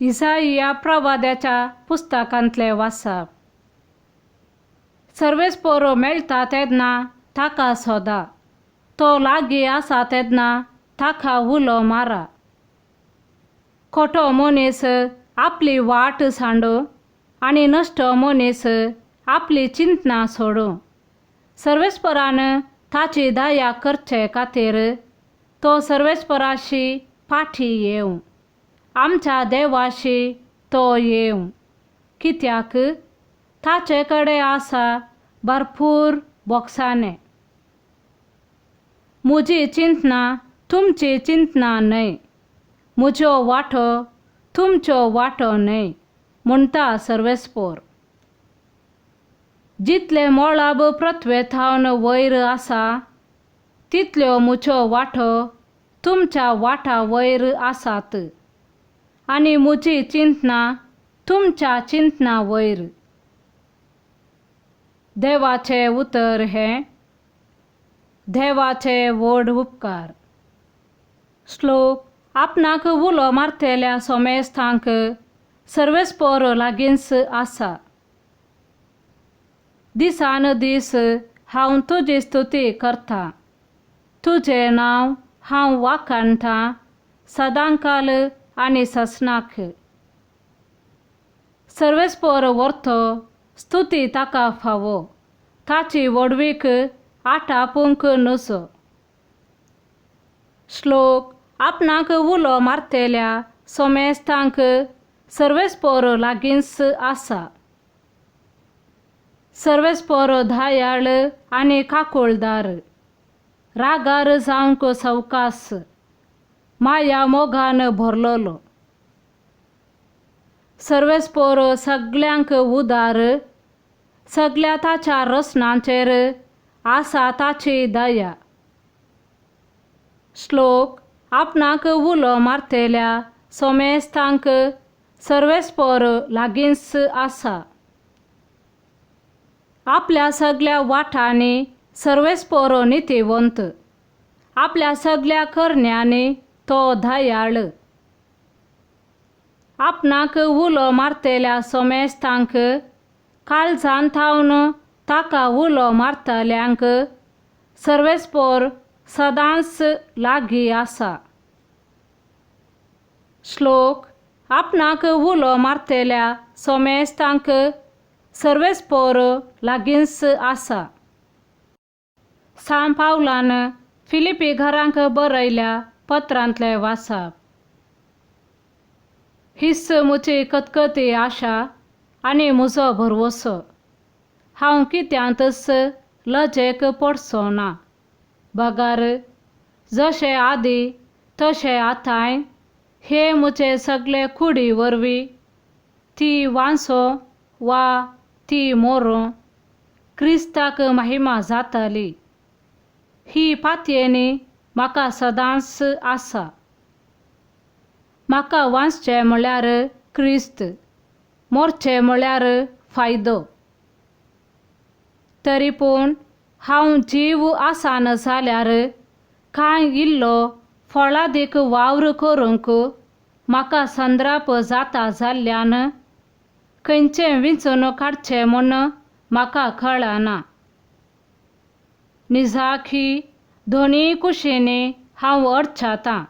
इसाईया प्रवाद्याच्या पुस्तकांतलें वाचप. सर्वेस्पोरो मेळटा तेन्ना ताका सोदा, तो लागीं आसा तेन्ना ताका उलो मारा. खोटो मनीस आपली वाट सांडू आनी नश्टो मनीस आपली चिंतना सोडूं. सर्वेस्परान ताची दया करचे खातीर तो सर्वेस्पराशी फाटी येवं, आमच्या देवाशी तो येवं, कित्याक ताचे कडेन आसा भरपूर बोक्साणें. म्हजी चिंतना तुमची चिंतना न्हय, म्हज्यो वाटो तुमच्यो वाटो न्हय, म्हणटा सर्वेस्पोर. जितले मळब पृथ्वे थावन वयर आसा तितल्यो म्हज्यो वाटो तुमच्या वाटा वयर आसात आनी म्हजी चिंतना तुमच्या चिंतना वयर. देवाचें उतर हें देवाचे व्हड उपकार. श्लोक. आपणाक उलो मारतल्या सोमेस्तांक सर्वेस्पोर लागींच आसा. दिसान दीस हांव तुजी स्तुती करतां, तुजें नांव हांव वाखाणटां सदांकाल आनी ससनाक. सर्वेस्पोर व्हरतो स्तुती ताका फावो, ताची व्हडवीक आटापूंक नजो. श्लोक. आपणाक उलो मारतल्या सोमेस्तांक सर्वेस्पोर लागींच आसा. सर्वेस्पोर दयाळ आनी काकुळदार, रागार जावंक सवकास, माया मोगान भरलेलो. सर्वेस्पोर सगल्यांक उदार, सगल्या ताच्या रचनांचेर आसा ताची दया. श्लोक. आपणाक उलो मारतल्या सोमेस्तांक सर्वेस्पोर लागींच आसा. आपल्या सगल्या वाटांनी सर्वेस्पोर नितीवंत, आपल्या सगल्या करण्यांनी तो दयाळ. आपणाक उलो मारतल्या सोमेस्तांक काळजान थावन ताका उलो मारतल्यांक सर्वेस्पोर सदांच लागीं आसा. श्लोक. आपणाक उलो मारतल्या सोमेस्तांक सर्वेस्पोर लागींच आसा. सांत पावलान फिलिपी घरांक बरयल्या पत्रांतलें वाचप. हीच म्हजी कतकती आशा आनी म्हजो भरवसो, हांव कित्यांतच लजेक पडचो ना, बगर जशें आदीं तशें आतांय हे म्हजे सगळे कुडी वरवीं ती वांचो वा ती मोरों क्रिस्ताक महिमा जातली ही पातयेनी म्हाका सदांच आसा. म्हाका वांचचें म्हळ्यार क्रिस्त, मोरचें म्हळ्यार फायदो. तरी पूण हांव जीव आसना जाल्यार कांय इल्लो फळादीक वावर करूंक म्हाका संद्राप जाता जाल्ल्यान खंयचें विंचून काडचें म्हूण म्हाका कळना. निजाकी दोनूय कुशींनी हांव अडचतां.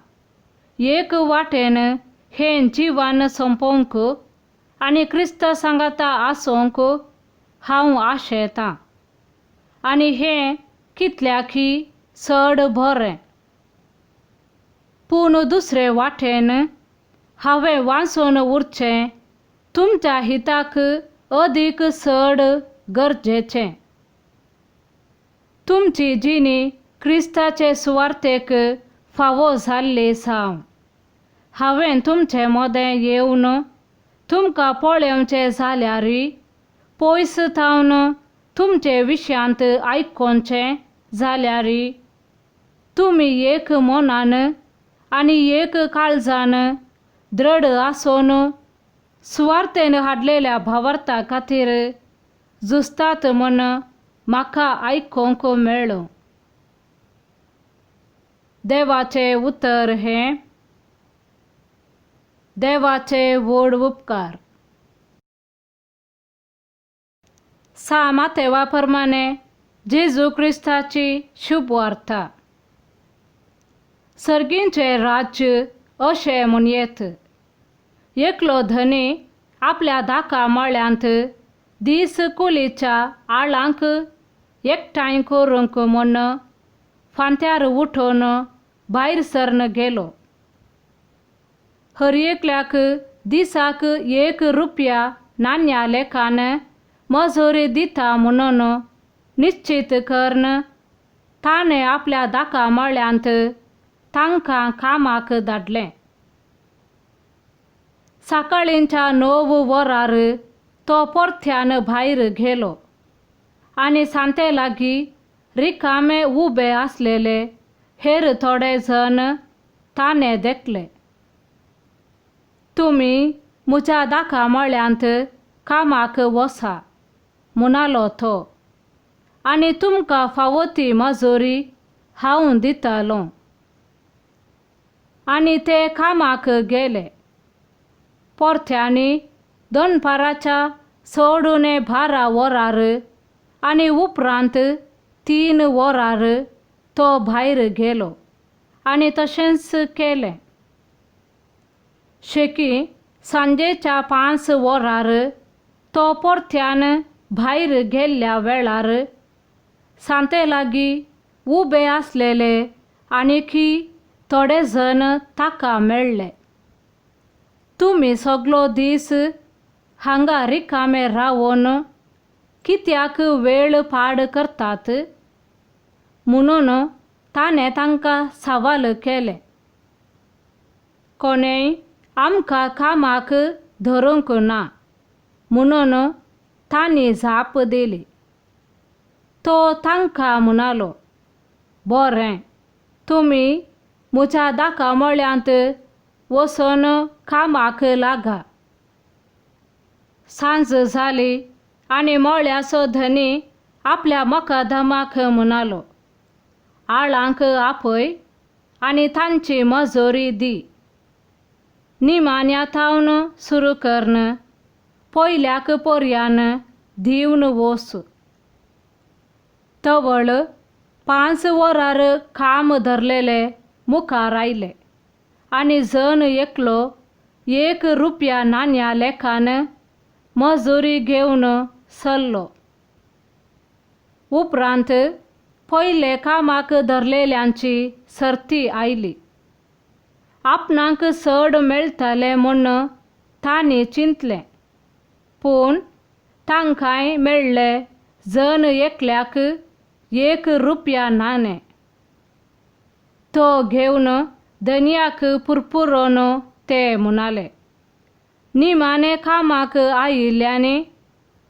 एक वाटेन हें जिवन सोंपोवंक आनी क्रिस्त सांगाता आसूंक हांव आशेतां आनी हें कितल्याकी चड बरें. पूण दुसरे वाटेन हांवें वाचून उरचें तुमच्या हिताक अदीक चड गरजेचें. तुमची जिणी क्रिस्ताचे सुवार्तेक फावो जाल्ली जावं. हांवें तुमचे मदें येवन तुमकां पळोवचें जाल्यारूय पयस थावन तुमचे विशयांत आयकोचें जाल्यारूय तुमी एक मनान आनी एक काळजान दृढ आसून सुवार्थेन हाडलेल्या भावार्था खातीर झुजतात म्हूण म्हाका आयकूंक मेळ्ळो. देवाचें उतर हें देवाचे व्हड उपकार. सा मातेवा प्रमाणे जेजू क्रिस्ताची शुभवार्ता. सर्गींचें राज्य अशें म्हणयेत, एकलो धनी आपल्या धाका मळ्यांत दीस कुलीच्या आळांक एकठांय करूंक म्हूण फांत्यार उठून भायर सरन गेलो. हर एकल्याक दिसाक 1 रुपया नाण्या लेखान मजुरी दिता म्हणून निश्चीत करून ताणें आपल्या धाका मळ्यांत तांकां कामाक धाडलें. सकाळींच्या 9 वरार तो परत्यान भायर गेलो आनी सांते लागीं रिकामे उबे आसलेले हेर थोडे जण ताणें देखले. तुमी म्हज्या धाका मळ्यांत कामाक वसा म्हणालो तो, आनी तुमकां फावो ती मजुरी हांव दितालों. आनी ते कामाक गेले. परत्यांनी दनपाराच्या 12:45 वरार आनी उपरांत 3 वरार तो भायर गेलो आनी तशेंच केलें. शेकी सांजेच्या 5 वरार तो परत्यान भायर गेल्ल्या वेळार सांते लागीं उबे आसलेले आनीकी थोडे जण ताका मेळ्ळे. तुमी सगलो दीस हांगा रिकामे रावन कित्याक वेळ पाड करतात म्हणून ताणें तांकां सवाल केलें. कोणेय आमकां कामाक धरूंक ना म्हणून तांणी जाप दिली. तो तांकां म्हणालो, बरें, तुमी म्हज्या धाका मळ्यांत वचून कामाक लागा. सांज जाली आनी मळ्याचो धनी आपल्या मकादमाक म्हणालो, आळांक आपय आनी तांची मजुरी दी. निमाण्या थावन सुरू करून पयल्याक पर्यान दिवन वच. तवळ 5 वरार काम धरलेले मुखार आयले आनी जण एकलो 1 रुपया नाण्या लेखान मजुरी घेवन सरलो. उपरांत पयले कामाक धरलेल्यांची सर्ती आयली. आपणाक चड मेळटलें म्हूण तांणी चिंतलें, पूण तांकांय मेळ्ळें जण एकल्याक 1 रुपया नाणें. तो घेवन धनयाक पुरपुरोन ते म्हणाले, निमाणे कामाक आयिल्ल्यांनी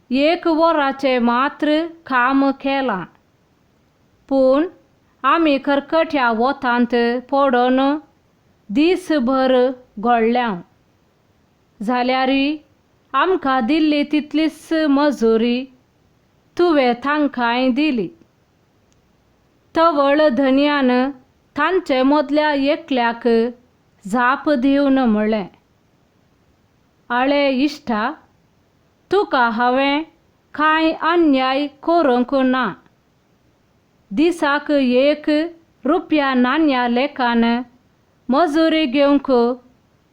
1 वराचें मात्र काम केलां, पूण आमी करकट्या वतांत पडून दीसभर घोळ्ळ्या, जाल्यारूय आमकां दिल्ली तितलीच मजुरी तुवें तांकांय दिली. तवळ धनयान तांचे मदल्या एकल्याक जाप दिवन म्हळें, आळे इश्टा, तुका हांवें कांय अन्याय करूंक ना. दिसाक 1 रुपया नाण्या लेखान मजुरी घेवंक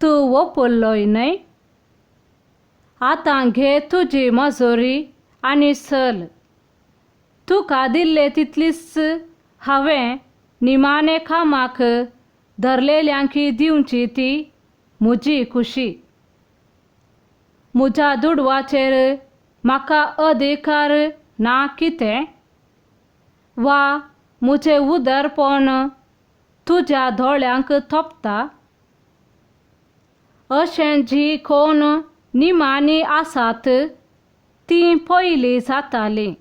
तूं वपल्लोय न्हय? आतां घे तुजी मजुरी आनी चल. तुका दिल्ले तितलीच हांवें निमाणे कामाक धरलेल्यांकी दिवची ती म्हजी खुशी. म्हज्या दुडवाचेर म्हाका अधिकार ना कितें? वा म्हजें उदरपण तुज्या दोळ्यांक तोपता? अशें जी कोण निमाणी आसात तीं पयलीं जातालीं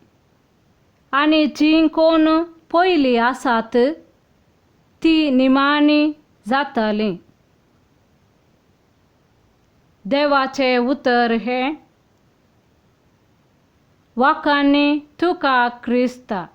आनी जीं कोण पयलीं आसात ती निमाणी जातालीं. देवाचें उतर हें. वाखाणी तुका क्रिस्ता.